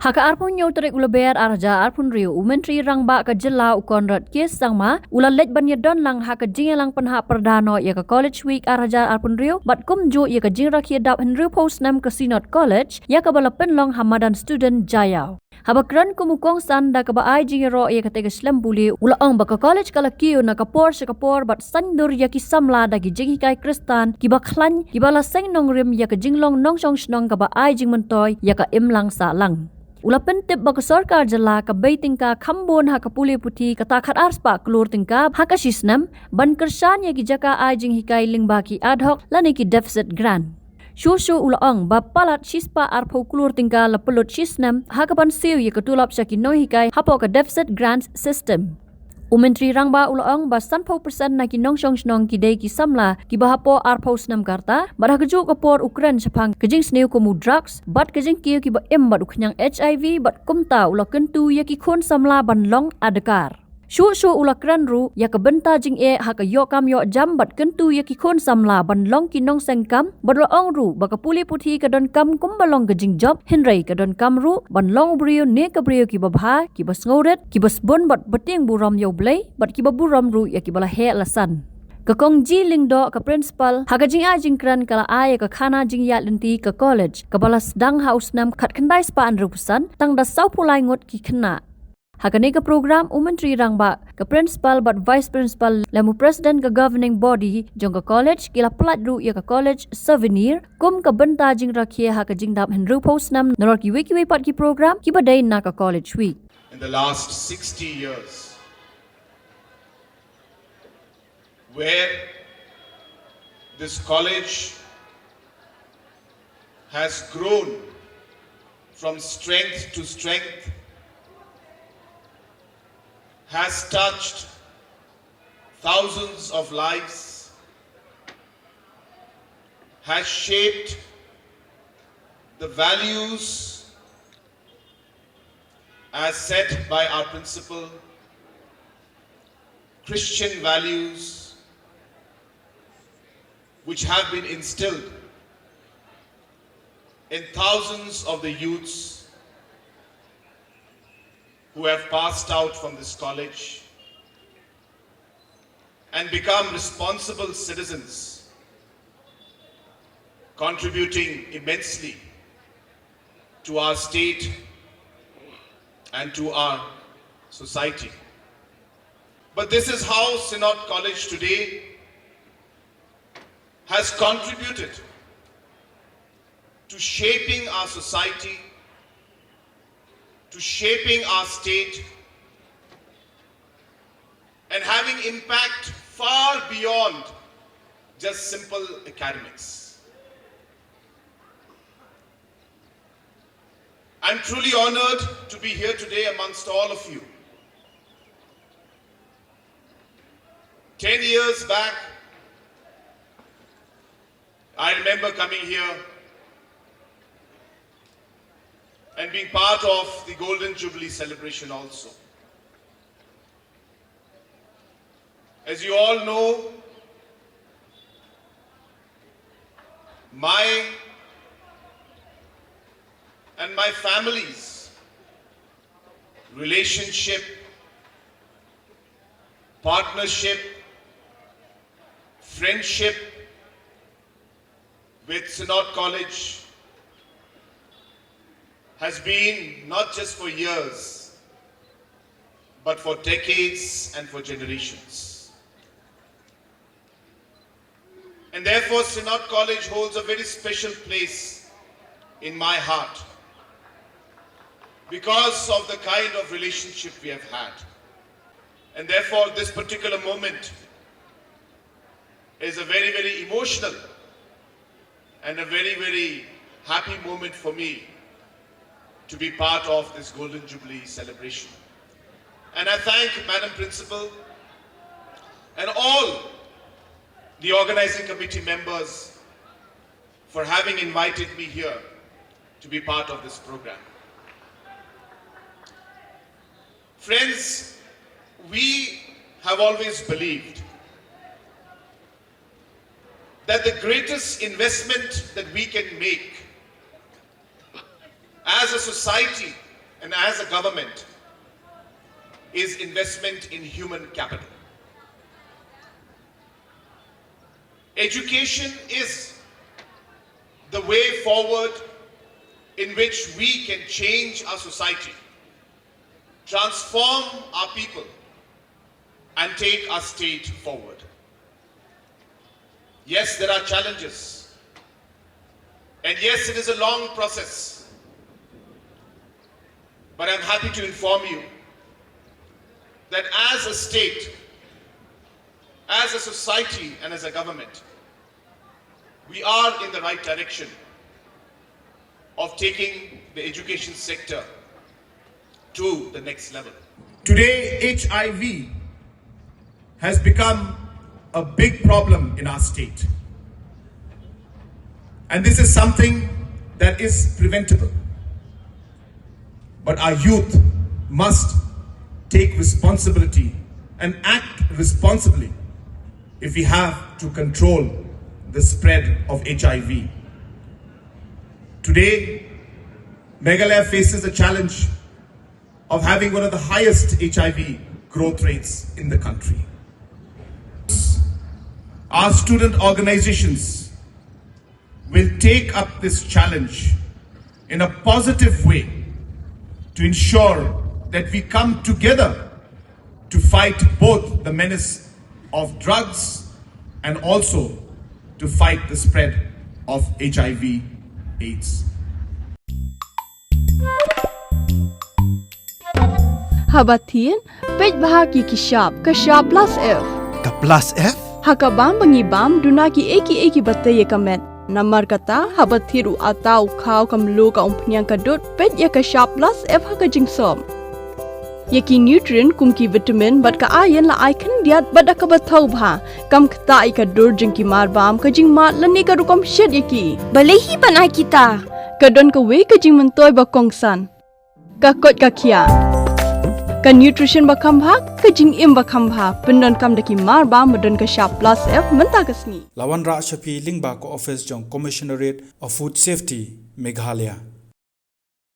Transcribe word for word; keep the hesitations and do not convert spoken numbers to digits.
Ha ka arphew hynñiew tarik u Lber ar hajar arphew hynriew, u Myntri Rangbah ka jylla u Conrad K Sangma u la leit ban ïadon lang ha ka jingïalang pynhap pyrda noh ïa ka College Week ar hajar arphew hynriew bad kumjuh ïa ka jingrakhe dap hynriewphew snem ka Synod College ïa kaba la pynlong ha madan Student Jaiaw. Haba kren kum u kongsan da kaba ai jingïaroh ïa katei ka shlem pule, u la ong ba ka college ka la kiew na ka por sha ka por bad saiñdur ïa ki samla da ki jinghikai Khristan kiba khlaiñ, kiba la seng nongrim ïa ka jinglong nongshong shnong kaba ai jingmyntoi ïa ka imlang sahlang. U la pyntip ba ka sorkar jylla ka bei tyngka kham bun ha ka pule puthi, kata khatar spah klur tyngka ha ka shi snem, ban kyrshan ïa ki jaka ai jinghikai lyngba ki ad hoc lane ki deficit grant. Shuh shuh u la ong ba palat shi spah arphew klur tyngka la pynlut shi snem ha kaban siew ïa ka tulop sha ki nonghikai hapoh ka deficit grant system. U Myntri Rangbah u la ong ba sanphew percent na ki nongshong shnong ki dei ki samla kiba hapoh arphew snem ka rta, bad ha kajuh ka por u kren shaphang ka jingsniew kum u drugs bad ka jingkiew kiba im bad u khñiang H I V, bad kumta u la kyntu ïa ki khun samla ban long adkar. Shuh shuh u la kren ruh ïa ka bynta jingeh ha ka ïoh kam ïoh jam bad kyntu ïa ki khun samla ban long ki nongseng kam, bad u la ong ruh ba ka pule puthi ka donkam kumba long ka jingjop, hynrei ka donkam ruh ban long u briew ne ka briew kiba bha, kiba sngewrit, kiba sbun bad btieng burom ïa U Blei bad kiba burom ruh ïa kiba la heh la san. Ka Kong G Lyngdoh, ka principal, ha ka jingai jingkren ka la ai ïa ka khana jingïaid lynti ka college kaba la sdang ha u snem khatkhyndai spah hynriewphew san, tang da sawphew lai ngut ki khynnah. Ha kane ka program, u Myntri Rangbah, ka principal bad vice principal lem u president ka governing body jong ka college ki la pyllait ruh ïa ka college souvenir kum ka bynta jingrakhe ha ka jingdap hynriewphew snem, nalor kiwei kiwei pat ki program kiba dei na ka College Week. In the last sixty years, where this college has grown from strength to strength, has touched thousands of lives, has shaped the values as set by our principal, Christian values, which have been instilled in thousands of the youths who have passed out from this college and become responsible citizens, contributing immensely to our state and to our society. But this is how Synod College today has contributed to shaping our society, to shaping our state, and having impact far beyond just simple academics. I'm truly honored to be here today amongst all of you. Ten years back, I remember coming here and being part of the Golden Jubilee celebration also. As you all know, my and my family's relationship, partnership, friendship with Synod College has been not just for years, but for decades and for generations. And therefore, Synod College holds a very special place in my heart because of the kind of relationship we have had. And therefore, this particular moment is a very, very emotional and a very, very happy moment for me to be part of this Golden Jubilee celebration. And I thank Madam Principal and all the organizing committee members for having invited me here to be part of this program. Friends, we have always believed that the greatest investment that we can make as a society and as a government is investment in human capital. Education is the way forward in which we can change our society, transform our people, and take our state forward. Yes, there are challenges. And yes, it is a long process. But I'm happy to inform you that as a state, as a society, and as a government, we are in the right direction of taking the education sector to the next level. Today, H I V has become a big problem in our state. And this is something that is preventable. But our youth must take responsibility and act responsibly if we have to control the spread of H I V. Today, Meghalaya faces the challenge of having one of the highest H I V growth rates in the country. Our student organizations will take up this challenge in a positive way to ensure that we come together to fight both the menace of drugs and also to fight the spread of H I V AIDS. Haba thied, peit bha ki ki shap, ka shap plus F. Ka plus F? Ha ka bam ba ngi bam, duna ki ei ki ei ki ba tei ïa ka met. Namar kata, haba thied u ata u khaw ka mluh ka umphniang ka dud, peit ïa ka shap plus F ha ka jingsop. Ïa ki nutrient kum ki vitamin bad ka iron la ai khyndiat bad da kaba thaw bha. Kam ktah ïa ka dur jong ki mar bam, ka jingmad lane ka rukom shet ïa ki. Balei hi ban ai kita? Ka don kawei ka jingmyntoi ba kongsan. Ka koit ka khiah. Ka nutrition ba kham bha, ka jingim ba kham bha. Pyndonkam da ki mar bam ba don ka shap plus F mynta ka sngi. La wanrah sha phi lyngba ka office jong Commissionerate of Food Safety, Meghalaya.